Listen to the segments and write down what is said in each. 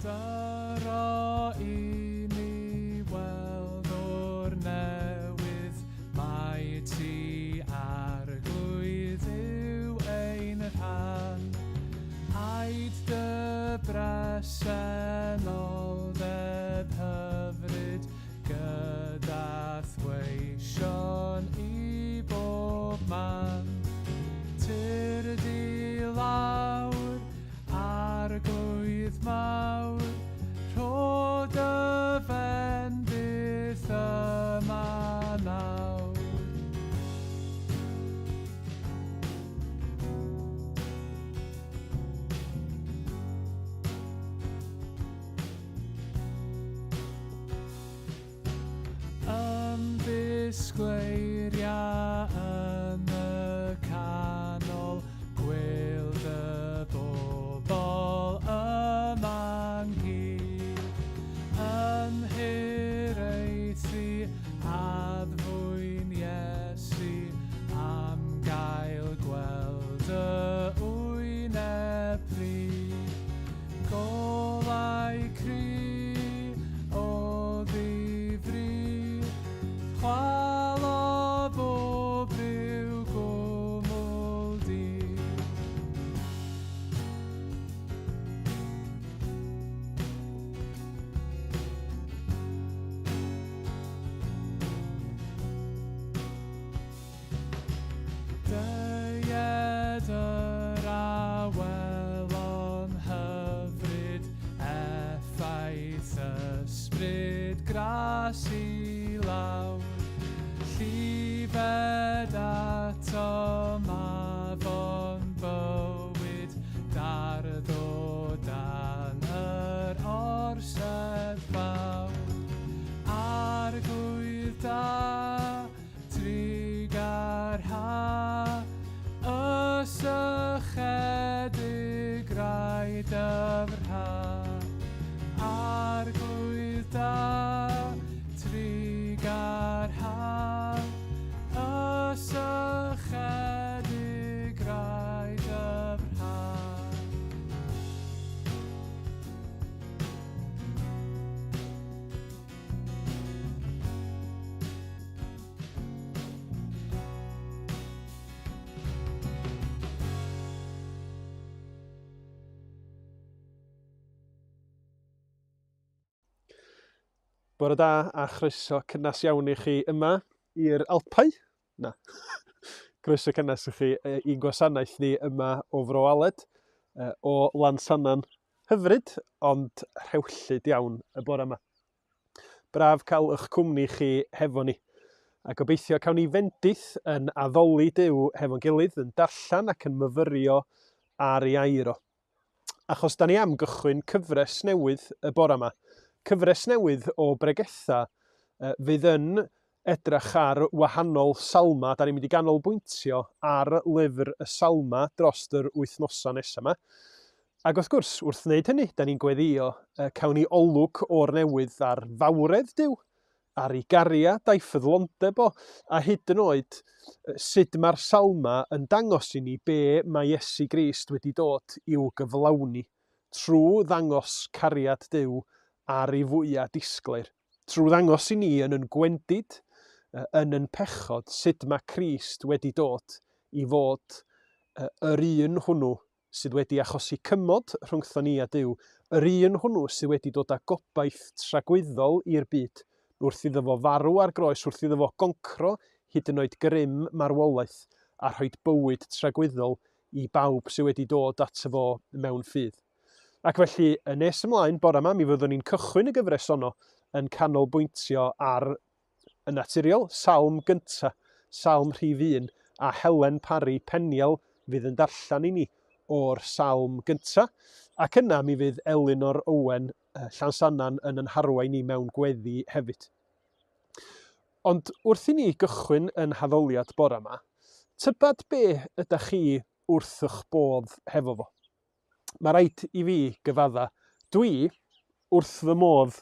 Dyro i ni weld o'r newydd mai ti Arglwydd yw ein rhan. Aed dy bresenoldeb hyfryd Gyda'th weision i bob man. Tyrd i lawr, Arglwydd mawr, rho dy fendith yma nawr. Ymddisgleiria yn y canol, gwêl dy bobl yma ynghyd. Yn hiraethu addfwyn Iesu, am gael gweld dy wyneb prudd. Golau cry o ddifri, chwal o bob rhyw gwmwl du. Deued yr awelon hyfryd, effaith ysbryd gras i lawr. Llifed atom afon bywyd, dardd o dan yr orsedd fawr. Arglwydd da, Trugarha y sychedig rai dyfrha. Arglwydd da, trugarha y sychedig rai dyfrha. Bore da a chroeso cynnes iawn i chi yma i'r Alpau. Na. Croeso cynnes i chi i'n gwasanaeth ni yma o Fro Aled, o Lansannan hyfryd, ond rhewllyd iawn y bore yma. Braf cael eich cwmni chi hefo ni. A gobeithio cawn ni fendith yn addoli Duw hefo'n gilydd, yn darllen ac yn myfyrio ar ei air o. Achos da ni am gychwyn cyfres newydd y bore yma. Cyfres newydd o bregethau fydd yn edrach ar wahanol salma. Da ni'n mynd i ganolbwyntio ar lyfr y salma dros yr wythnosau nesaf yma. Ac wrth gwrs, wrth wneud hynny, da ni'n gweddio, cawn ni olwg o'r newydd ar fawredd Duw, ar ei gariad a'i ffyddlondeb o, a hyd yn oed sut mae'r salma yn dangos i ni be mae Iesu Grist wedi dod i'w gyflawni trwy ddangos cariad Duw ar ei fwya disglair. Trwy ddangos i ni yn yn gwendid, yn yn pechod, sut mae Crist wedi dod i fod yr un hwnnw sydd wedi achosi cymod rhyngthon ni a Duw, yr un hwnnw sydd wedi dod â gobaith tragwyddol i'r byd, wrth iddo fo farw ar groes, wrth iddo fo goncro hyd yn oed grym marwolaeth a rhoid bywyd tragwyddol i bawb sydd wedi dod ato fo mewn ffydd. Ac felly, yn nes ymlaen, bore yma, mi fyddwn ni'n cychwyn y gyfres honno yn canolbwyntio ar Yn naturiol, salm gynta, salm rhif un, a Helen Parry Peniel fydd yn darllen i ni o'r salm gynta, ac yna mi fydd Elinor Owen Llansannan yn yn harwain ni mewn gweddi hefyd. Ond wrth i ni gychwyn yn haddoliad bore yma, tybed be ydych chi wrth eich bodd hefo fo? Mae rhaid i fi gyfadda, dwi wrth fy modd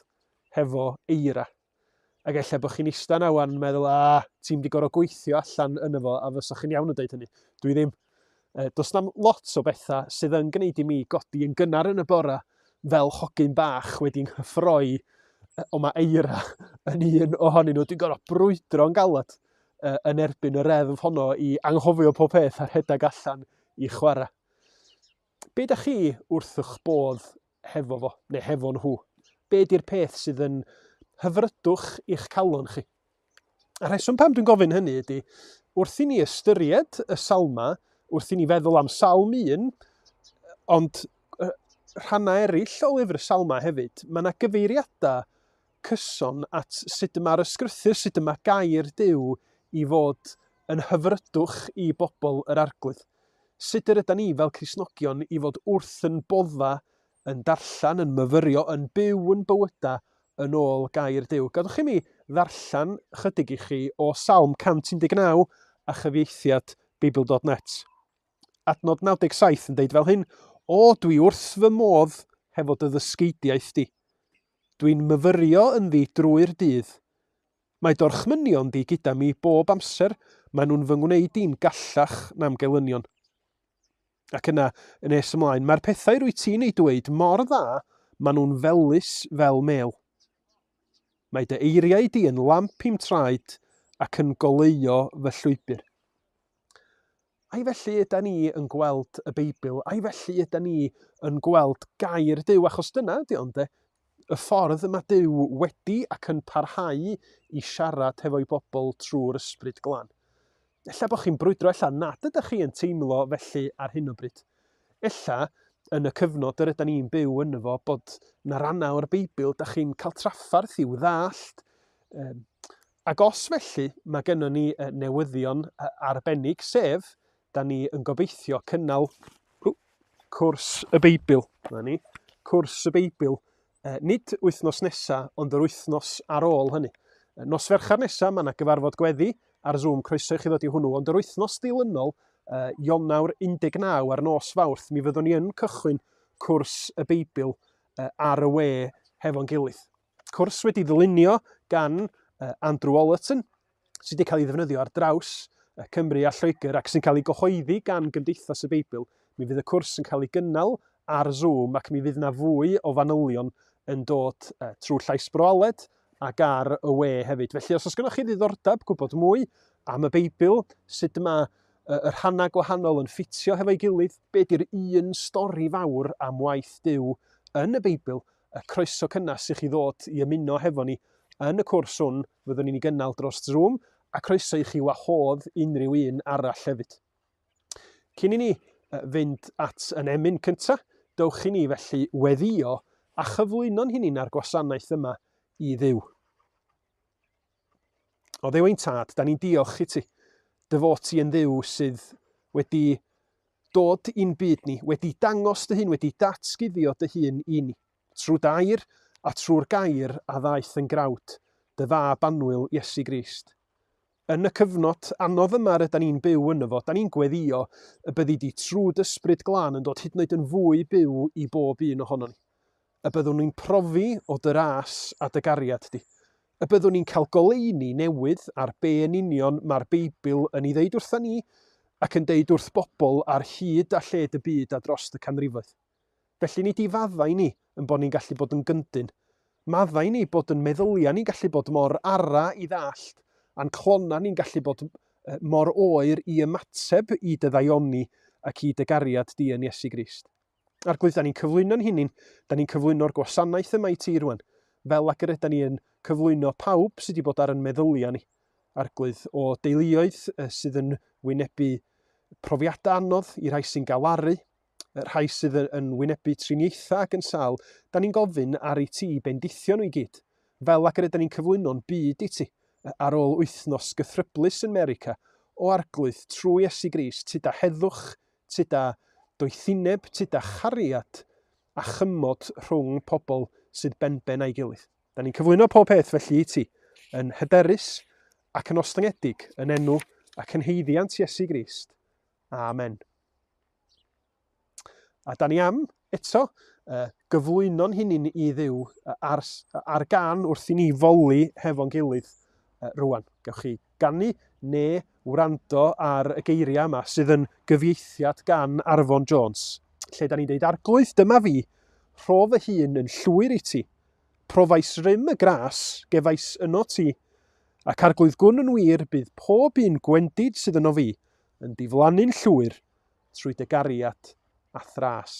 hefo eira. Ac ella bod chi'n ista yna wan yn meddwl, a, ti'n mynd i gorfod gweithio allan yno fo, a fysa chi'n iawn yn deud hynny. Dwi ddim. E, does na'm lot o bethau sydd yn gwneud i mi godi yn gynnar yn y bora fel hogyn bach wedi nghyffroi, ond mae eira yn un ohonyn nhw. Dwi'n gorfod brwydro'n galed yn erbyn y reddf honno i anghofio pob peth a rhedeg allan i chwarae. Be da chi wrth eich bodd hefo fo, neu hefo nhw? Be di'r peth sydd yn hyfrydwch i'ch calon chi? A rheswm pam dwi'n gofyn hynny ydy, wrth i ni ystyried y salma, wrth i ni feddwl am salm 1, ond rhannau eraill o lyfr y salma hefyd, mae yna gyfeiriadau cyson at sut y mae'r ysgrythur, sut y mae gair Duw i fod yn hyfrydwch i bobl yr Arglwydd. Sut yr ydan ni fel Cristnogion i fod wrth yn bodda, yn darllen, yn myfyrio, yn byw yn bywyda yn ôl gair Duw. Gadwch i mi ddarllen chydig i chi o Salm 119 a chyfieithiad Beibl.net. Adnod 97 yn deud fel hyn, O, dwi wrth fy modd hefo dy ddysgeidiaeth di. Dwi'n myfyrio ynddi drwy'r dydd. Mae d'orchmynion di gyda mi bob amser, maen nhw'n fy ngwneud i'n gallach na'm gelynion. Ac yna, yn nes ymlaen, mae'r pethau rwyt ti'n eu dweud mor dda, maen nhw'n felys fel mêl. Mae dy eiriau di yn lamp i'm traed ac yn goleuo fy llwybr. Ai felly yda ni yn gweld y Beibl? Ai felly yda ni yn gweld gair Duw? Achos dyna ydy o, ynde? Y ffordd y mae Duw wedi ac yn parhau i siarad hefo'i bobl trwy'r Ysbryd Glân. Ella bod chi'n brwydro, ella nad ydych chi yn teimlo felly ar hyn o bryd. Ella, yn y cyfnod yr yda ni'n byw yno fo, bod na rannau o'r Beibl da chi'n cael trafferth i'w ddallt. Um, ac os felly, mae gennym ni newyddion arbennig, sef, da ni yn gobeithio cynnal cwrs y Beibl. Na ni, cwrs y Beibl. Nid wythnos nesa, ond yr wythnos ar ôl hynny. Nos Fercher nesa, mae yna gyfarfod gweddi ar Zoom, croeso i chi ddod i hwnnw, ond yr wythnos ddilynol, Ionawr 19 ar nos Fawrth, mi fyddwn ni yn cychwyn cwrs y Beibl ar y we hefo'n gilydd. Cwrs wedi ddylunio gan Andrew Ollerton, sydd wedi cael ei ddefnyddio ar draws Cymru a Lloegr ac sy'n cael ei gyhoeddi gan Gymdeithas y Beibl. Mi fydd y cwrs yn cael ei gynnal ar Zoom ac mi fydd yna fwy o fanylion yn dod trwy Llais Bro Aled ac ar y we hefyd. Felly os oes gennych chi ddiddordeb gwybod mwy am y Beibl, sut mae y rhannau gwahanol yn ffitio hefo'i gilydd, be di'r un stori fawr am waith Duw yn y Beibl, y croeso cynnes i chi ddod i ymuno hefo ni yn y cwrs hwn fyddwn ni'n ei gynnal dros Zoom, a croeso i chi wahodd unrhyw un arall hefyd. Cyn i ni fynd at yn emyn cyntaf, dowch i ni felly weddïo a chyflwyno'n hunain â'r gwasanaeth yma i Dduw. O Dduw ein tad, da ni'n diolch i ti, dy fod ti yn Dduw sydd wedi dod i'n byd ni, wedi dangos dy hun, wedi datguddio dy hun i ni, trwy dair a trwy'r gair a ddaeth yn grawd, dy fab annwyl Iesu Grist. Yn y cyfnod anodd yma rydan ni'n byw yno fo, da ni'n gweddïo y byddi di trwy dy Ysbryd Glân yn dod hyd yn oed yn fwy byw i bob un ohonon ni. Y byddwn ni'n profi o dy ras a dy gariad di. Y byddwn ni'n cael goleuni newydd ar be yn union mae'r Beibl yn ei ddeud wrtha ni ac yn deud wrth bobl ar hyd a lled y byd a drost y canrifoedd. Felly nid i faddau ni yn bod ni'n gallu bod yn gyndyn. Maddau ni bod yn meddyliau ni'n gallu bod mor ara i ddallt a'n clonau ni'n gallu bod mor oer i ymateb i dy ddaioni ac i dy gariad di yn Iesu Grist. Arglwydd, da ni'n cyflwyno'n hunain, da ni'n cyflwyno'r gwasanaeth yma i ti rwan, fel ag yr ydan ni yn cyflwyno pawb sydd wedi bod ar yn meddyliau ni. Arglwydd, o deuluoedd sydd yn wynebu profiadau anodd, i rhai sy'n galaru, rhai sydd yn wynebu triniaethau ac yn sâl, da ni'n gofyn ar i ti bendithio nhw i gyd, fel ag yr ydan ni'n cyflwyno'n byd i ti, ar ôl wythnos gythryblus yn America, o Arglwydd, trwy Iesu Grist, tyd â heddwch Tyd â doethineb, tyd â chariad a chymod rhwng pobl sydd benben â'i gilydd. Da ni'n cyflwyno pob peth felly i ti, yn hyderus ac yn ostyngedig, yn enw ac yn haeddiant Iesu Grist. Amen. A da ni am, eto, gyflwyno'n hunain i Dduw ar, ar gan wrth i ni foli hefo'n gilydd rwan. Gewch chi ganu neu wrando ar y geiriau yma sydd yn gyfieithiad gan Arfon Jones, lle da ni'n deud, Arglwydd, dyma fi, Rho fy hun yn llwyr i ti. Profais rym y gras, gefais yno ti. Ac Arglwydd gwn yn wir, bydd pob un gwendid sydd yno fi yn diflannu'n llwyr trwy dy gariad a thras.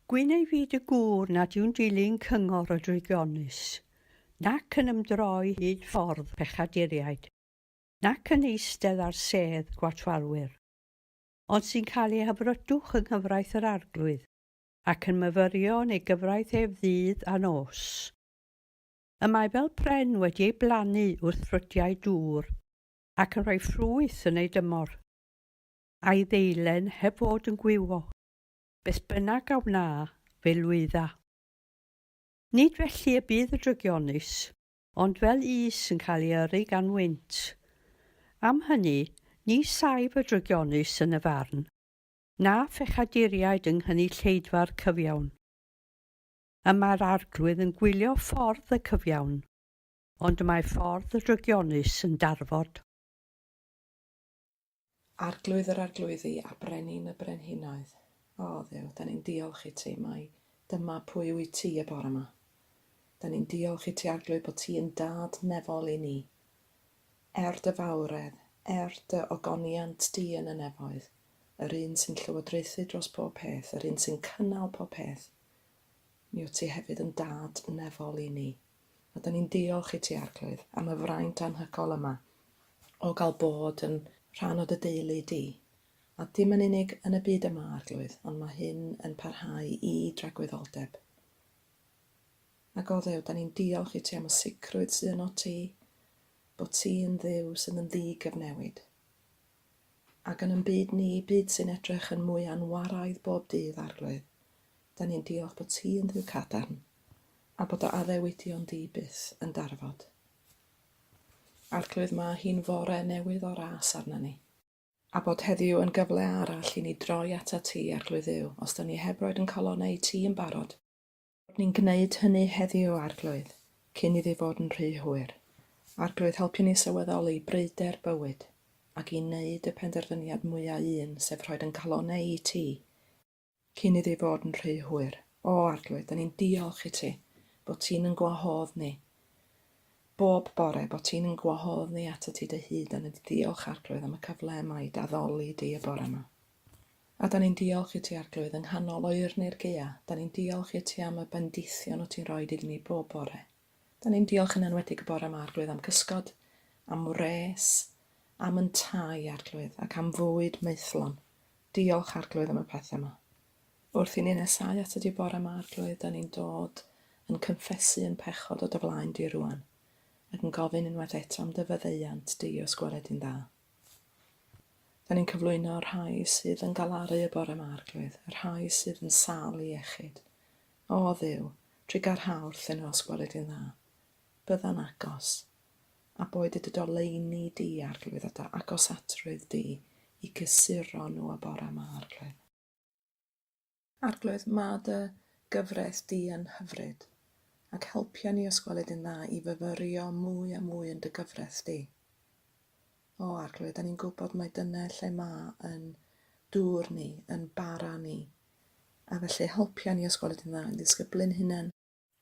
Gwyn ei fyd y gŵr nad yw'n dilyn cyngor y drygionus, nac yn ymdroi hyd ffordd pechaduriaid, nac yn eistedd ar sedd gwatwarwyr, ond sy'n cael ei hyfrydwch yng nghyfraith yr Arglwydd, ac yn myfyrio yn ei gyfraith ef ddydd a nos. Y mae fel pren wedi ei blannu wrth ffrydiau dŵr, ac yn rhoi ffrwyth yn ei dymor, a'i ddeilen heb fod yn gwywo, beth bynnag a wna, fe lwydda. Nid felly y bydd y drygionus, ond fel us yn cael ei yrru gan wynt. Am hynny, ni saif y drygionus yn y farn, na phechaduriaid yng nghynulleidfa'r cyfiawn. Y mae'r Arglwydd yn gwylio ffordd y cyfiawn, ond y mae ffordd y drygionus yn darfod. Arglwydd yr Arglwyddi a Brenin y Brenhinoedd. O, Dduw, da ni'n diolch i ti mai dyma pwy wyt ti y bore yma. Da ni'n diolch i ti, Arglwydd, bod ti yn dad nefol i ni. Er dy fawredd, er dy ogoniant di yn y nefoedd, yr un sy'n llywodraethu dros pob peth, yr un sy'n cynnal pob peth, mi wyt ti hefyd yn dad nefol i ni. A da ni'n diolch i ti, Arglwydd, am y fraint anhygoel yma o gael bod yn rhan o dy deulu di. A dim yn unig yn y byd yma, Arglwydd, ond mae hyn yn parhau i dragwyddoldeb. Ac o Dduw, da ni'n diolch i ti am y sicrwydd sydd yno ti, bod ti yn Dduw sydd yn ddi-gyfnewid. Ac yn yn byd ni, byd sy'n edrych yn mwy anwaraidd bob dydd, Arglwydd, da ni'n diolch bod ti yn Dduw cadarn, a bod dy addewidion di byth yn darfod. Arglwydd, mae hi'n fore newydd o ras arna ni. A bod heddiw yn gyfle arall i ni droi atat ti, Arglwydd Dduw, os da ni heb roed yn calonnau i ti yn barod, Ni'n gwneud hynny heddiw, Arglwydd, cyn iddi fod yn rhy hwyr. Arglwydd, helpu ni sylweddoli breuder bywyd, ac i wneud y penderfyniad mwya un, sef rhoid yn calonnau i ti, cyn iddi fod yn rhy hwyr. O, Arglwydd, da ni'n diolch i ti bod ti'n yn gwahodd ni. Bob bore, bod ti'n yn gwahodd ni atat ti dy hyd, a ni'n diolch, Arglwydd, am y cyfle yma i d'addoli di y bore yma. A 'dan ni'n diolch i ti, Arglwydd, yng nghanol oerni'r gaea, 'dan ni'n diolch i ti am y bendithion wyt ti'n rhoid iddyn ni bob bore. 'Dan ni'n diolch yn enwedig y bore yma, Arglwydd, am cysgod, am wres, am yn tai, Arglwydd, ac am fwyd maethlon. Diolch, Arglwydd, am y pethau yma. Wrth i ni nesáu atat ti bore yma, Arglwydd, 'dan ni'n dod yn cyffesu yn pechod o dy flaen di rŵan, ac yn gofyn unwaith eto am dy faddeuant di os gweled di'n dda. Da ni'n cyflwyno y rhai sydd yn galaru y bore 'ma, Arglwydd, y rhai sydd yn sâl i iechyd. O Dduw, trugarha wrthyn nhw os gweli di'n dda. Bydda'n agos. A boed y dy doleini di, Arglwydd, a dy agosatrwydd di i gysuro nhw y bore 'ma, Arglwydd. Arglwydd, mae dy gyfraith di yn hyfryd, ac helpia ni os gweli di'n dda i fyfyrio mwy a mwy yn dy gyfraith di. O, Arglwydd, da ni'n gwybod mai dyna lle mae yn dŵr ni, yn bara ni. A felly helpia ni os gweli di'n dda i ddisgyblu'n hunain,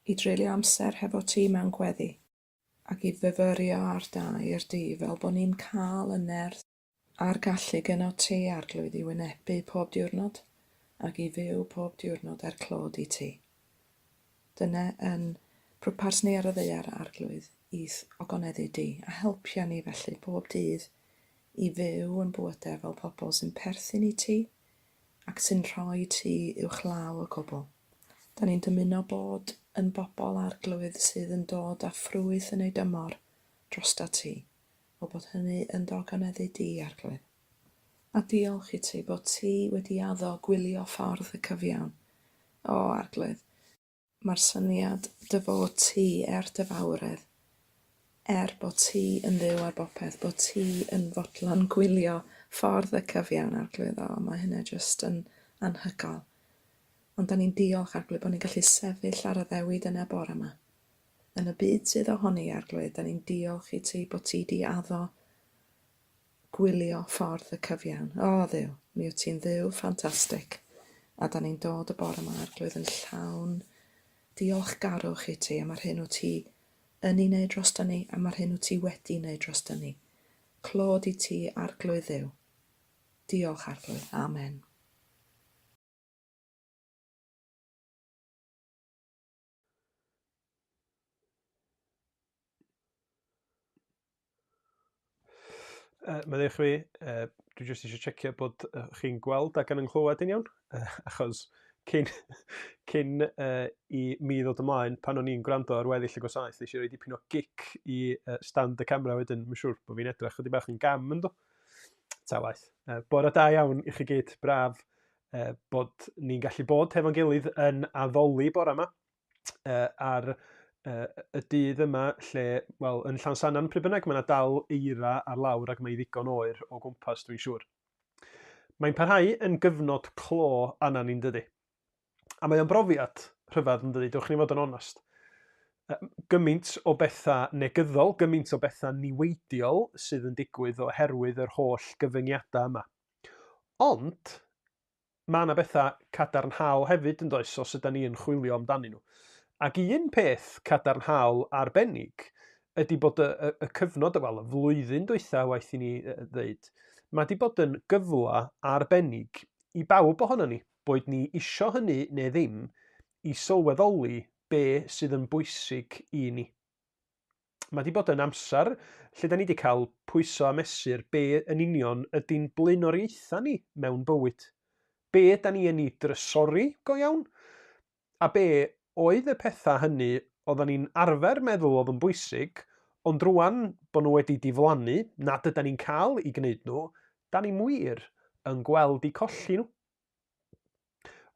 i dreulio amser hefo ti mewn gweddi, ac i fyfyrio ar dy air di fel bod ni'n cael y nerth A'r gallu gynot ti, Arglwydd, i wynebu pob diwrnod, ac i fyw pob diwrnod er clod i ti. Dyna yn pwrpas ni ar y ddaear, Arglwydd, i'th ogoneddu di, a helpia ni felly bob dydd i fyw yn bywydau fel pobl sy'n perthyn i ti ac sy'n rhoi ti uwchlaw y cwbl. Da ni'n dymuno bod yn bobl, Arglwydd, sydd yn dod â ffrwyth yn ei dymor drostat ti. O bod hynny yn d'ogoneddu di, Arglwydd. A diolch i ti bod ti wedi addo gwylio ffordd y cyfiawn. O, Arglwydd, mae'r syniad dy fod ti er dy fawredd, er bod ti yn Dduw ar bopeth, bod ti yn fodlon gwylio ffordd y cyfiawn, Arglwydd, o, mae hynna jyst yn anhygoel. Ond da ni'n diolch, Arglwydd, bod ni'n gallu sefyll ar addewid yna bore yma. Yn y byd sydd ohoni, Arglwydd, da ni'n diolch i ti bod ti 'di addo gwylio ffordd y cyfiawn. O, Dduw, mi wyt ti'n Dduw ffantastig. A da ni'n dod y bore yma, Arglwydd, yn llawn diolchgarwch i ti am yr hyn wyt ti yn ei wneud drosto ni, am yr hyn wyt ti wedi wneud drosto ni. Clod i ti, Arglwydd Dduw. Diolch, Arglwydd. Amen. Maddeuwch fi, dwi jyst eisiau checio bod uh, chi'n gweld ac yn ynghlywed yn iawn, achos cyn, cyn uh, i mi ddod ymlaen, pan o'n i'n gwrando ar weddill y gwasanaeth, nes i roi dipyn o gic i uh, stand y camera wedyn, mae'n siŵr bod fi'n edrych chydig bach yn gam ynddo. Ta waeth. Uh, bore da iawn i chi gyd, braf uh, bod ni'n gallu bod hefo'n gilydd yn addoli bore yma. uh, ar uh, y dydd yma lle, wel, yn Llansannan pryd bynnag, mae yna dal eira ar lawr ac mae ddigon oer o gwmpas, dwi'n siŵr. Mae'n parhau yn gyfnod clo anna ni'n dydy. A mae o'n brofiad rhyfedd yn dydy, dewch ni fod yn onest. Gymaint o bethau negyddol, gymaint o bethau niweidiol sydd yn digwydd oherwydd yr holl gyfyngiadau yma. Ond, mae yna bethau cadarnhaol hefyd yn does, os ydy ni yn chwilio amdanyn nhw. Ac un peth cadarnhaol arbennig ydy bod y, y, y cyfnod, wel, y flwyddyn dwytha, waeth i ni ddeud, mae wedi bod yn gyfle arbennig i bawb ohono ni, boed ni isio hynny neu ddim, i sylweddoli be sydd yn bwysig i ni. Mae wedi bod yn amser lle da ni wedi cael pwyso a mesur be yn union ydy'n blaenoriaethau ni mewn bywyd. Be da ni yn ei drysori go iawn? A be oedd y pethau hynny oeddan ni'n arfer meddwl oedd yn bwysig, ond rwan bod nhw wedi diflannu, nad ydan ni'n cael i gwneud nhw, da ni'm wir yn gweld eu colli nhw.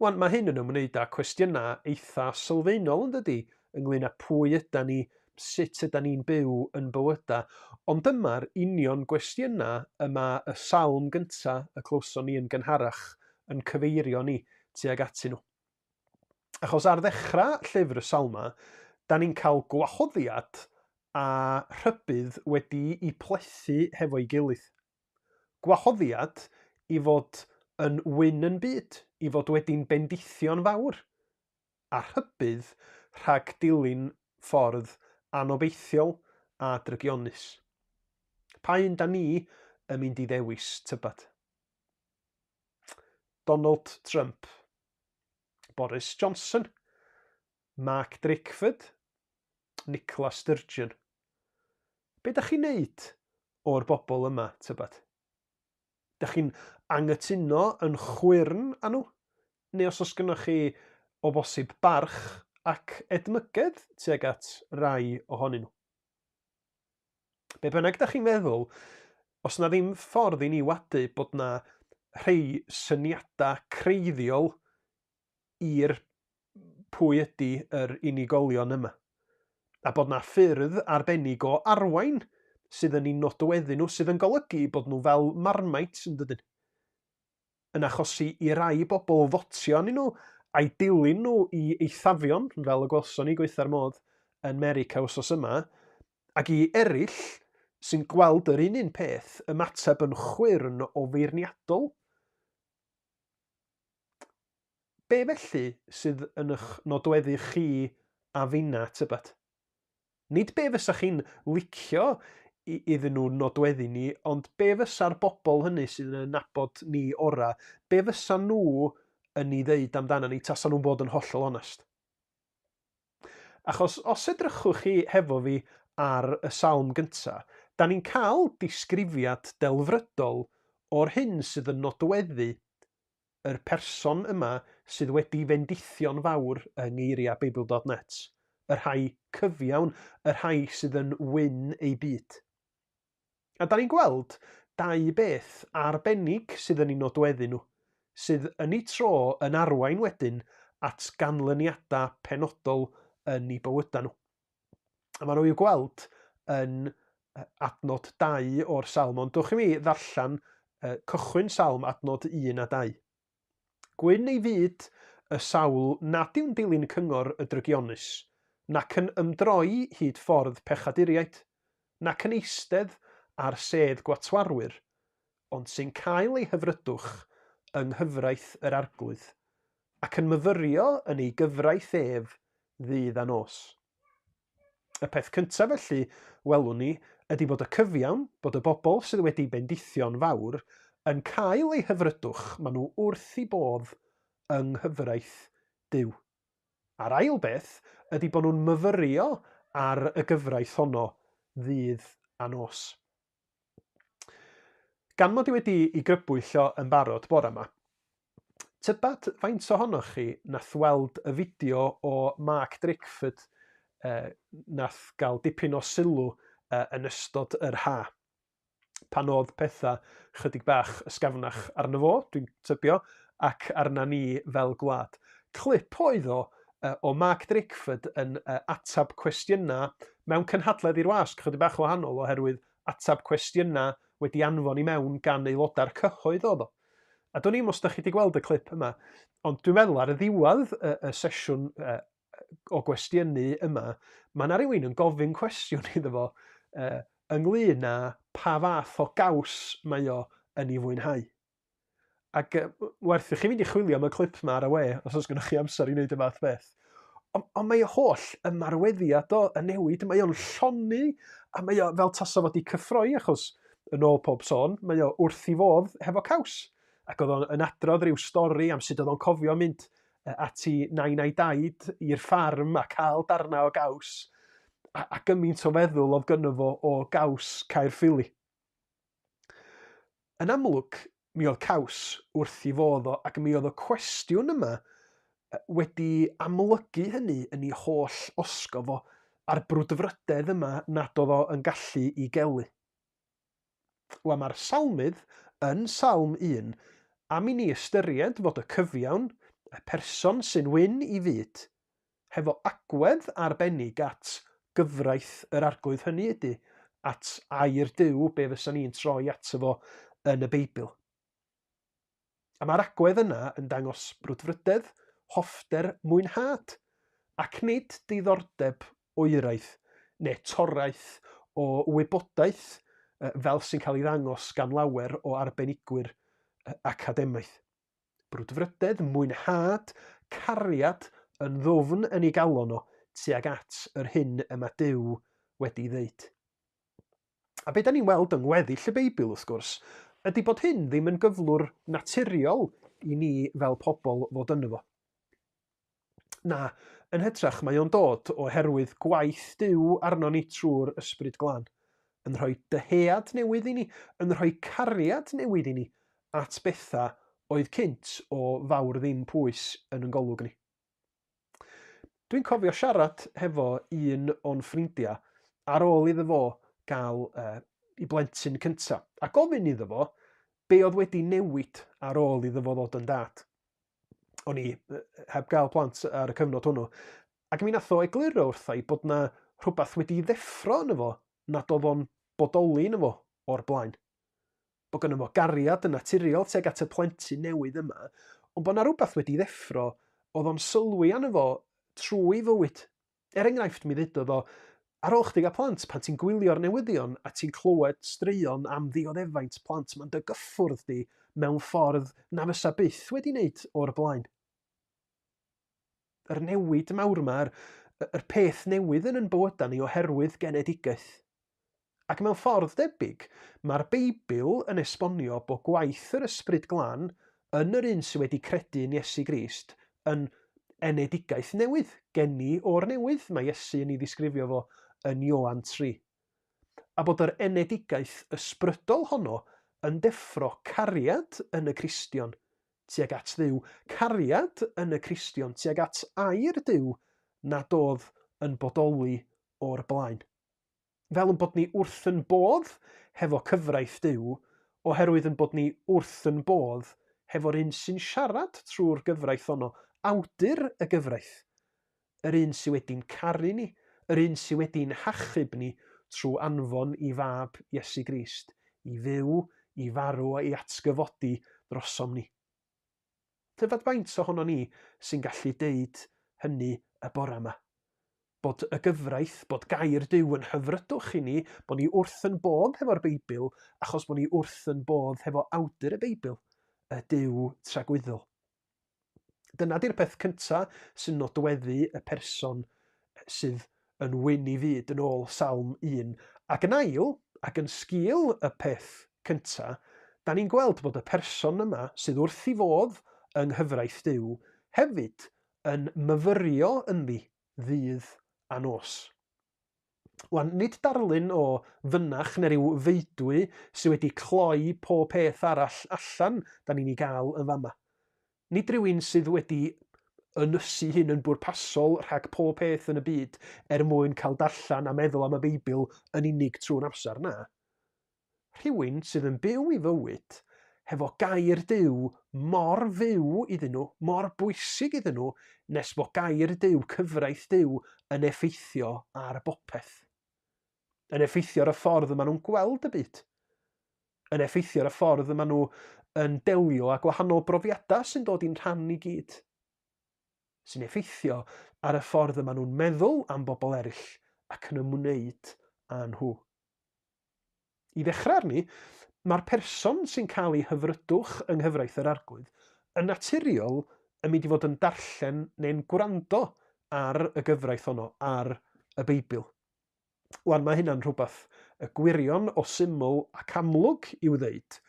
Wan, mae hyn yn ymwneud â cwestiynau eitha sylfaenol yn dydy, ynglyn â pwy yda ni, sut yda ni'n byw yn bywydau. Ond dyma'r union gwestiynau y mae y salm gyntaf y clywson ni yn gynharach yn cyfeirio ni tuag atyn nhw. Achos ar ddechrau llyfr y Salmau, da ni'n cael gwahoddiad a rhybudd wedi i plethu hefo'i gilydd. Gwahoddiad i fod yn wyn yn byd, i fod wedi'n bendithio'n fawr, a rhybudd rhag dilyn ffordd anobeithiol a drygionus. Pa un da ni yn mynd i ddewis, tybed? Donald Trump, Boris Johnson, Mark Drakeford, Nicola Sturgeon. Be da chi'n neud o'r bobl yma, tybed? Da chi'n angytuno yn chwyrn â nhw? Neu os oes gynnoch chi o bosib barch ac edmygedd tuag at rai ohonyn nhw? Be bynnag da chi'n feddwl, os na ddim ffordd i ni wadu bod na rhei syniadau creiddiol i'r pwy ydy yr unigolion yma. A bod 'na ffyrdd arbennig o arwain sydd yn eu nodweddu nhw, sydd yn golygu bod nhw fel Marmite, yn dydyn? Yn achosi i rai bobl fotio arnyn nhw a'i dilyn nhw i eithafion, fel y gwelson ni gwaetha'r modd yn Merica wsos yma, ac i eraill sy'n gweld yr un un peth, ymateb yn chwyrn o feirniadol. Be felly sydd yn ych nodweddu chi a finna, tybed? Nid be fysa chi'n licio iddyn nhw nodweddu ni, ond be fysa'r bobl hynny sydd yn nabod ni ora, be fysa nhw yn ei ddeud amdana ni tasa nhw'n bod yn hollol onest? Achos os edrychwch chi hefo fi ar y salm gynta, da ni'n cael disgrifiad delfrydol o'r hyn sydd yn nodweddu yr person yma sydd wedi fendithio'n fawr yng ngeiriau Beibl.net, y rhai cyfiawn, y rhai sydd yn wyn eu byd. A da ni'n gweld dau beth arbennig sydd yn eu nodweddu nhw, sydd yn eu tro yn arwain wedyn at ganlyniadau penodol yn eu bywydau nhw. A maen nhw i'w gweld yn adnod 2 o'r salm, ond dwch i mi ddarllen cychwyn salm adnod 1 a 2. Gwyn ei fyd y sawl nad yw'n dilyn cyngor y drygionus, nac yn ymdroi hyd ffordd pechaduriaid, nac yn eistedd ar sedd gwatwarwyr, ond sy'n cael ei hyfrydwch yng nghyfraith yr Arglwydd, ac yn myfyrio yn ei gyfraith ef ddydd a nos. Y peth cyntaf felly, welwn ni, ydy bod y cyfiawn, bod y bobl sydd wedi bendithio'n fawr, yn cael eu hyfrydwch, maen nhw wrth i bodd yng nghyfraith Duw. A'r ail beth ydy bod nhw'n myfyrio ar y gyfraith honno ddydd a nos. Gan mod i wedi i grybwyll o yn barod bore yma, tybed faint ohonoch chi nath weld y fideo o Mark Drakeford eh, nath gael dipyn o sylw eh, yn ystod yr ha? Pan oedd pethau chydig bach ysgafnach arno fo, dwi'n tybio, ac arna ni fel gwlad. Clip oedd o o Mark Drakeford yn ateb cwestiynau mewn cynhadledd i'r wasg, chydig bach wahanol oherwydd ateb cwestiynau wedi anfon i mewn gan aelodau'r cyhoedd oedd o. A do'n i'm os da chi wedi gweld y clip yma, ond dwi'n meddwl ar y ddiwedd y, y sesiwn o gwestiynu yma, mae yna rhywun yn gofyn cwestiwn iddo fo ynglyn â pa fath o gaws mae o yn ei fwynhau. Ac werth i chi fynd i chwilio am y clip yma ar y we, os oes gennych chi amser i wneud y fath beth. Ond on mae y holl ymarweddiad o yn newid, mae o'n lloni, a mae o fel tasa fod i cyffroi, achos yn ôl pob sôn, mae o wrth i fodd hefo caws. Ac oedd o'n adrodd rhyw stori am sut oedd o'n cofio mynd at i nain a'i daid i'r ffarm a cael darnau o gaws, a, a gymaint o feddwl oedd gynno fo o gaws Caerffili. Yn amlwg, mi oedd caws wrth i fodd o, ac mi oedd y cwestiwn yma wedi amlygu hynny yn ei holl osgo fo, a'r brwdfrydedd yma nad oedd o yn gallu i gelu. Wel, mae'r salmydd yn Salm 1 am i ni ystyried fod y cyfiawn, y person sy'n wyn i fyd, hefo agwedd arbennig at gyfraith yr Arglwydd hynny ydy, at air Duw, be fysa ni'n troi ato fo yn y Beibl. A mae'r agwedd yna yn dangos brwdfrydedd, hoffter, mwynhad, ac nid diddordeb oeraidd neu torraeth o wybodaeth fel sy'n cael ei ddangos gan lawer o arbenigwyr academaidd. Brwdfrydedd, mwynhad, cariad yn ddwfn yn ei galon o tuag at yr hyn y mae Duw wedi ddeud. A be da ni'n weld yng ngweddill y Beibl, wrth gwrs, ydy bod hyn ddim yn gyflwr naturiol i ni fel pobl fod yno fo. Na, yn hytrach mae o'n dod oherwydd gwaith Duw arno ni trwy'r Ysbryd Glân, yn rhoi dyhead newydd i ni, yn rhoi cariad newydd i ni at bethau oedd cynt o fawr ddim pwys yn yn golwg ni. Dwi'n cofio siarad hefo un o'n ffrindiau ar ôl iddo fo gael uh, i blentyn cyntaf, a gofyn iddo fo be oedd wedi newid ar ôl iddo fo ddod yn dad. O'n i heb gael plant ar y cyfnod hwnnw, ac mi nath o egluro wrtha i bod na rhywbeth wedi ddeffro yno fo nad oedd o'n bodoli yno fo o'r blaen. bod gynno fo gariad yn naturiol tuag at y plentyn newydd yma, ond bod 'na rywbeth wedi ddeffro oedd o'n sylwi arno fo trwy fywyd. Er enghraifft, mi ddeudodd o, ar ôl chdi gael plant, pan ti'n gwylio'r newyddion a ti'n clywed straeon am ddioddefaint plant, mae'n dy gyffwrdd di mewn ffordd na fysa byth wedi wneud o'r blaen. Yr newid mawr yma, yr, yr peth newydd yn yn bywydau ni oherwydd genedigaeth. Ac mewn ffordd debyg, mae'r Beibl yn esbonio bod gwaith yr Ysbryd Glân yn yr un sydd wedi credu yn Iesu Grist yn enedigaeth newydd, geni o'r newydd, mae Iesu yn ei ddisgrifio fo yn Ioan 3. A bod yr enedigaeth ysbrydol honno yn deffro cariad yn y Cristion tuag at Dduw, cariad yn y Cristion tuag at air Duw nad oedd yn bodoli o'r blaen. Fel yn bod ni wrth yn bodd hefo cyfraith Duw, oherwydd yn bod ni wrth yn bodd hefo'r un sy'n siarad trwy'r gyfraith honno, awdur y gyfraith, yr un sy wedi'n caru ni, yr un sy wedi'n hachub ni trwy anfon i fab Iesu Grist i fyw, i farw a'i atgyfodi drosom ni. Tybed faint ohonon ni sy'n gallu deud hynny y bore yma? Bod y gyfraith, bod gair Duw yn hyfrydwch i ni, bod ni wrth yn bodd hefo'r Beibl, achos bod ni wrth yn bodd hefo awdur y Beibl, y Duw tragwyddol. Dyna di'r peth cynta sy'n nodweddu y person sydd yn wyn i fyd yn ôl Salm 1. Ac yn ail, ac yn sgil y peth cynta, da ni'n gweld bod y person yma sydd wrth i fodd yng nghyfraith Duw hefyd yn myfyrio ynddi ddydd a nos. Wan, nid darlun o fynach neu ryw feudwy sydd wedi cloi pob peth arall allan da ni'n ei gael yn fama. Nid rhywun sydd wedi ynysu hun yn bwrpasol rhag pob peth yn y byd er mwyn cael darllen a meddwl am y Beibl yn unig trwy'r amser, na. Rhywun sydd yn byw i fywyd hefo gair Duw mor fyw iddyn nhw, mor bwysig iddyn nhw, nes bo gair Duw, cyfraith Duw, yn effeithio ar bopeth. Yn effeithio ar y ffordd y maen nhw'n gweld y byd. Yn effeithio ar y ffordd y maen nhw yn delio â gwahanol brofiadau sy'n dod i'n rhan i gyd. Sy'n effeithio ar y ffordd y maen nhw'n meddwl am bobl eraill ac yn ymwneud â nhw. I ddechrau arni, mae'r person sy'n cael ei hyfrydwch yng nghyfraith yr Arglwydd yn naturiol yn mynd i fod yn darllen neu'n gwrando ar y gyfraith honno, ar y Beibl. Wan, mae hynna'n rhywbeth y gwirion o syml ac amlwg i'w ddeud,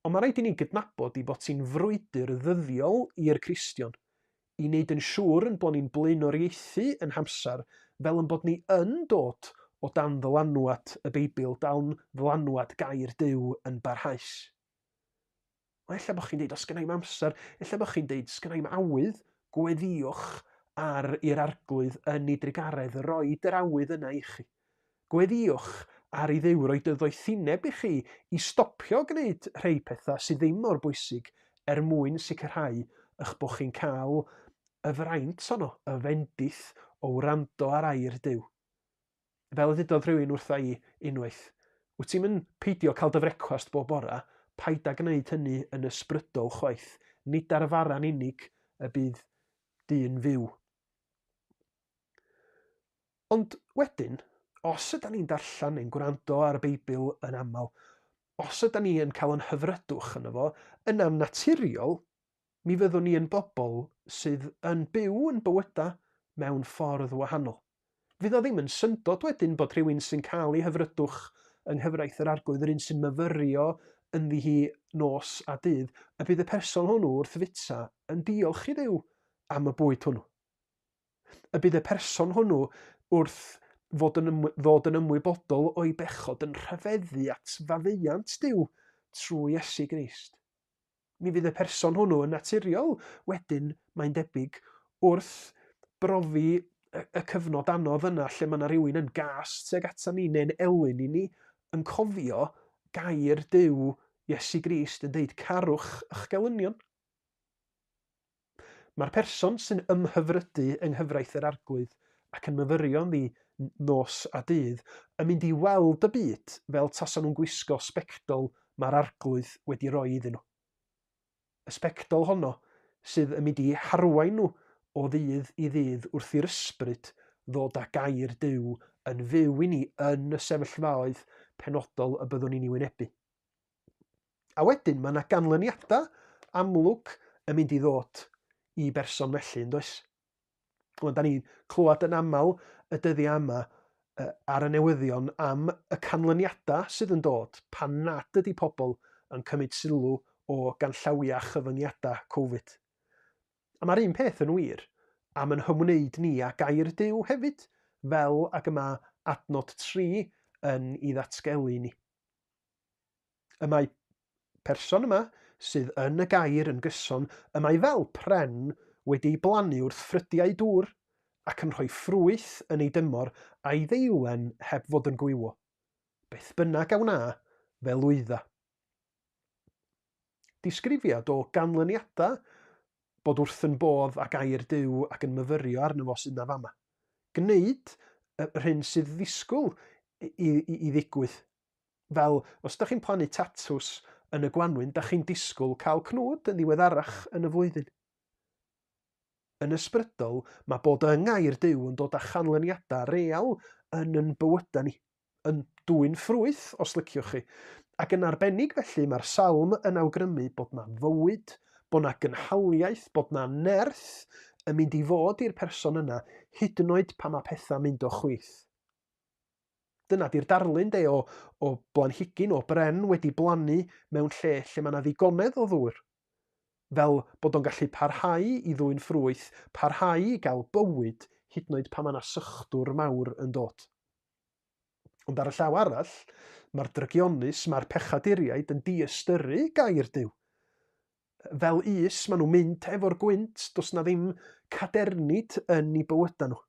ond mae rhaid i ni gydnabod ei bod hi'n frwydr ddyddiol i'r Cristion i wneud yn siŵr yn bod ni'n blaenoriaethu yn hamser fel yn bod ni yn dod o dan ddylanwad y Beibl, dan ddylanwad gair Duw yn barhaus. Wel, ella bod chi'n deud, os gynna i'm amser, ella bod chi'n deud, sgynna i'm awydd, gweddïwch ar i'r arglwydd yn ei drugaredd roed yr awydd yna i chi. Gweddïwch ar i Dduw roi dy ddoethineb i chi i stopio gwneud rhei pethau sydd ddim mor bwysig er mwyn sicrhau eich bod chi'n cael y fraint honno, y fendith o wrando ar air Duw. Fel y dudodd rhywun wrtha i unwaith, wyt ti'm yn peidio cael dy frecwast bob bora, paid â gwneud hynny yn ysbrydol chwaith, nid ar fara'n unig y bydd dyn fyw. Ond wedyn, os ydan ni'n darllen neu'n gwrando ar y Beibl yn aml, os ydan ni yn cael yn hyfrydwch yno fo, yna'n naturiol, mi fyddwn ni yn bobl sydd yn byw yn bywydau mewn ffordd wahanol. Fydd o ddim yn syndod wedyn bod rhywun sy'n cael ei hyfrydwch yng nghyfraith yr Arglwydd, yr un sy'n myfyrio ynddi hi nos a dydd, y bydd y person hwnnw wrth fwyta yn diolch i Dduw am y bwyd hwnnw. Y bydd y person hwnnw wrth fod yn ddod yn ymwybodol o'i bechod yn rhyfeddu at faddeuant Duw trwy Iesu Grist. Mi fydd y person hwnnw yn naturiol wedyn, mae'n debyg, wrth brofi y, y cyfnod anodd yna lle mae yna rhywun yn gas tuag ata ni neu'n elyn i ni, yn cofio gair Duw Iesu Grist yn deud carwch eich gelynion. Mae'r person sy'n ymhyfrydu yng nghyfraith yr Arglwydd ac yn myfyrio ynddi nos a dydd yn mynd i weld y byd fel tasan nhw'n gwisgo sbectol mae'r Arglwydd wedi roi iddyn nhw. Y sbectol honno sydd yn mynd i harwain nhw o ddydd i ddydd wrth i'r Ysbryd ddod â gair Duw yn fyw i ni yn y sefyllfaoedd penodol y byddwn ni'n ei wynebu. A wedyn mae yna ganlyniadau amlwg yn mynd i ddod i berson felly, yn does? Wel, da ni'n clywed yn aml y dyddiau yma ar y newyddion am y canlyniadau sydd yn dod pan nad ydy pobl yn cymryd sylw o ganllawiau a chyfyngiadau Covid. A mae'r un peth yn wir am yn hymwneud ni â gair Duw hefyd, fel ag y mae adnod 3 yn ei ddatgelu ni. Y mae person yma sydd yn y gair yn gyson, y mae fel pren wedi ei blannu wrth ffrydiau dŵr, ac yn rhoi ffrwyth yn ei dymor a'i ddeilen heb fod yn gwywo. Beth bynnag a wna, fe lwydda. Disgrifiad o ganlyniadau bod wrth yn bodd â gair Duw ac yn myfyrio arno fo sydd 'na fama. Gwneud yr hyn sydd ddisgwyl i, i, i ddigwydd. Fel, os ydych chi'n plannu tatws yn y gwanwyn, da chi'n disgwyl cael cnwd yn ddiweddarach yn y flwyddyn. Yn ysbrydol, mae bod yng ngair Duw yn dod â chanlyniadau real yn yn bywydau ni, yn dwyn ffrwyth, os liciwch chi. Ac yn arbennig felly, mae'r salm yn awgrymu bod na fywyd, bod na gynhaliaeth, bod na nerth yn mynd i fod i'r person yna, hyd yn oed pan mae pethau'n mynd o chwith. Dyna di'r darlun de o, o blanhigyn, o bren wedi blannu mewn lle lle mae yna ddigonedd o ddŵr. Fel bod o'n gallu parhau i ddwyn ffrwyth, parhau i gael bywyd, hyd yn oed pan mae yna sychdwr mawr yn dod. Ond ar y llaw arall, mae'r drygionus, mae'r pechaduriaid yn diystyru gair Duw. Fel us, maen nhw'n mynd efo'r gwynt, does na ddim cadernid yn eu bywydau nhw.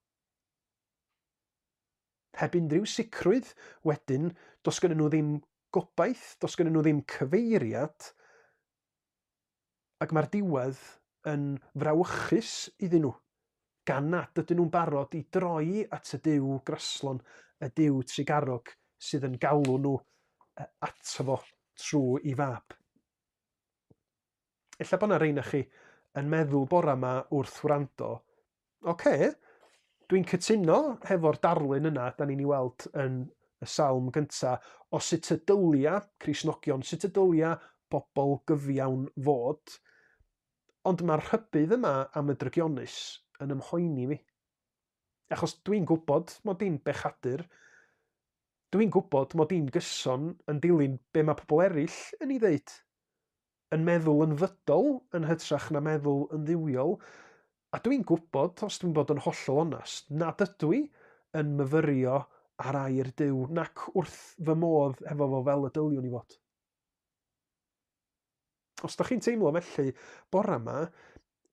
Heb unrhyw sicrwydd, wedyn, does gennyn nhw ddim gobaith, does gennyn nhw ddim cyfeiriad, ac mae'r diwedd yn frawychus iddyn nhw, gan nad ydyn nhw'n barod i droi at y Duw graslon, y Duw trugarog sydd yn galw nhw ato fo trwy ei fab. Ella bod 'na rei na chi yn meddwl bora 'ma wrth wrando, Oce, dwi'n cytuno hefo'r darlun yna da ni'n ei weld yn y salm gynta o sut y dylia Cristnogion, sut y dylia bobl gyfiawn fod, ond mae'r rhybudd yma am y drygionus yn ymhoeni fi. Achos dwi'n gwybod mod i'n bechadur, dwi'n gwybod mod i'n gyson yn dilyn be mae pobl eraill yn ei ddeud, yn meddwl yn fydol yn hytrach na meddwl yn dduwiol, a dwi'n gwybod, os dwi'n bod yn hollol onast, nad ydw i yn myfyrio ar air Duw, nac wrth fy modd hefo fo fel y dyliwn i fod. Os da chi'n teimlo felly bore yma,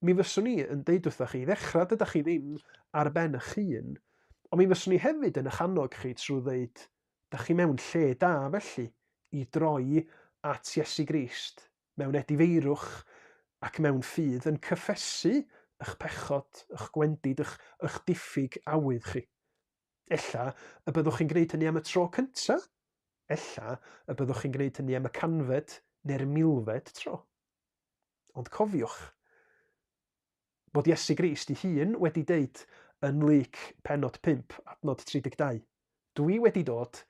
mi fyswn i yn deud wrthach chi, i ddechrau dydach chi ddim ar ben eich hun, ond mi fyswn i hefyd yn eich annog chi trwy ddeud, da chi mewn lle da felly i droi at Iesu Grist mewn edifeirwch ac mewn ffydd yn cyffesu eich pechod, eich gwendid, eich, eich diffyg awydd chi. Ella y byddwch chi'n gwneud hynny am y tro cyntaf. Ella y byddwch chi'n gwneud hynny am y canfed neu'r milfed tro. Ond cofiwch bod Iesu Grist ei hun wedi deud yn Luc pennod 5, adnod 32, Dw i wedi dod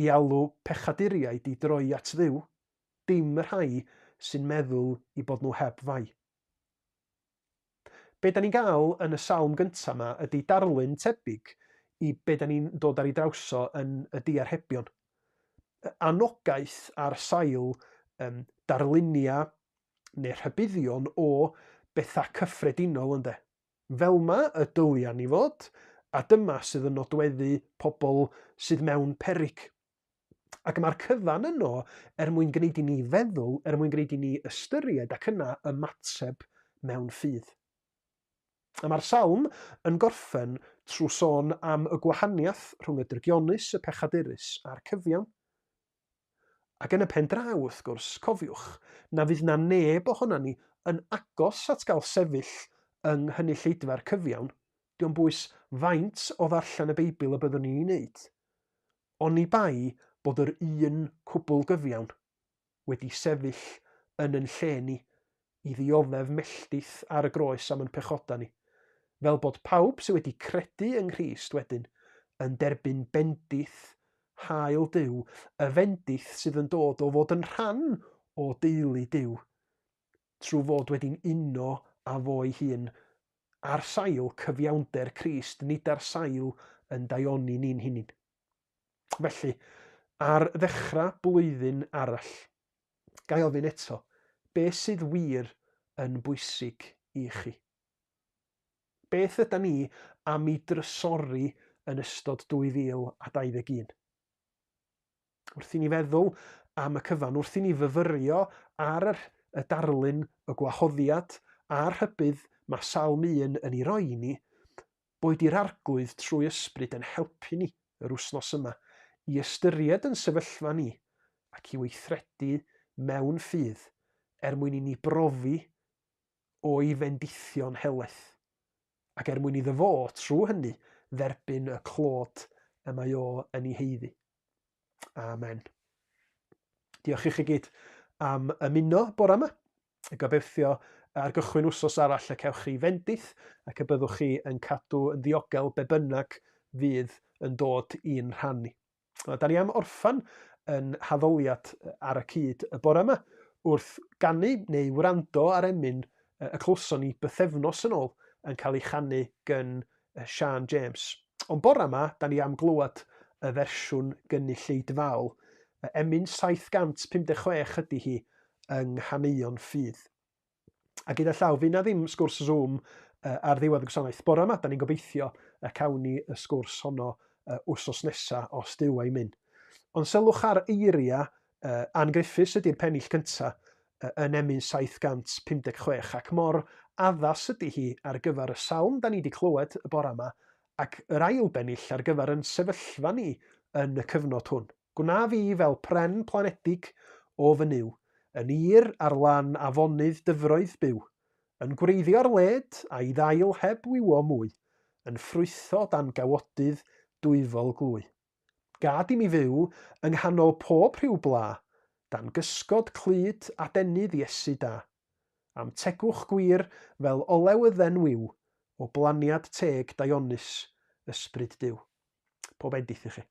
i alw pechaduriaid i droi at Dduw, dim y rhai sy'n meddwl i bod nhw heb fai. Be da ni'n gael yn y salm gyntaf yma ydy darlun tebyg i be da ni'n dod ar ei drawso yn y diarhebion. Anogaeth ar sail um, darluniau neu rhybuddion o bethau cyffredinol ynde. Fel 'ma y dylia ni fod, a dyma sydd yn nodweddu pobl sydd mewn peryg. Ac mae'r cyfan yno er mwyn gwneud i ni feddwl, er mwyn gwneud i ni ystyried ac yna ymateb mewn ffydd. A mae'r salm yn gorffen trwy sôn am y gwahaniaeth rhwng y drygionus, y pechadurus a'r cyfiawn. Ac yn y pen draw, wrth gwrs, cofiwch na fydd na neb ohonan ni yn agos at gael sefyll yng nghynulleidfa'r cyfiawn, dio'm bwys faint o ddarllen y Beibl y byddwn ni'n ei wneud. Oni bai bod yr un cwbl gyfiawn wedi sefyll yn yn lle ni i ddioddef melltith ar y groes am yn pechodau ni, fel bod pawb sydd wedi credu yng Nghrist wedyn yn derbyn bendith hael Duw, y fendith sydd yn dod o fod yn rhan o deulu Duw, trwy fod wedi'n uno â fo'i hun ar sail cyfiawnder Crist, nid ar sail yn daioni ni'n hunain. Felly, ar ddechrau blwyddyn arall, ga i ofyn eto, beth sydd wir yn bwysig i chi? Beth yda ni am i drysori yn ystod 2021? Wrth i ni feddwl am y cyfan, wrth i ni fyfyrio ar yr, y darlun, y gwahoddiad a'r rhybudd mae Salm 1 yn ei roi i ni, boed i'r Arglwydd trwy ysbryd yn helpu ni yr wythnos yma i ystyried yn sefyllfa ni ac i weithredu mewn ffydd er mwyn i ni brofi o'i fendithion helaeth, ac er mwyn iddo fo, trwy hynny, dderbyn y clod y mae o yn ei haeddu. Amen. Diolch i chi gyd am ymuno bore yma. Gobeithio ar gychwyn wsos arall y cewch chi fendith ac y byddwch chi yn cadw yn ddiogel be bynnag fydd yn dod i'n rhan ni. Da ni am orffan yn haddoliad ar y cyd y bore yma wrth ganu neu wrando ar emyn y clywson ni bythefnos yn ôl yn cael ei chanu gyn Siân James. Ond bore yma, da ni am glywed y fersiwn gynulleidfaol. Emyn 756 ydy hi yng Nghaneuon Ffydd. A gyda llaw, fydd na ddim sgwrs Zoom ar ddiwedd y gwasanaeth bore yma. Da ni'n gobeithio y cawn ni y sgwrs honno wsos nesa os Duw a'i myn. Ond sylwch ar eiriau Ann Griffiths ydy'r pennill cyntaf yn emyn 756 ac mor addas ydy hi ar gyfer y salm da ni wedi clywed y bore yma ac yr ail bennill ar gyfer yn sefyllfa ni yn y cyfnod hwn. Gwna fi fel pren planedig o fy Nuw, yn ir ar lan afonydd dyfroedd byw, yn gwreiddio ar led a'i ddail heb wywo mwy, yn ffrwytho dan gawodydd dwyfol glwy. Gad i mi fyw yng nghanol pob rhyw bla, Dan gysgod clyd adenydd Iesu da. A'm tegwch gwir fel olew y dden wiw, o blaniad teg daionus Ysbryd Duw. Pob bendith i chi.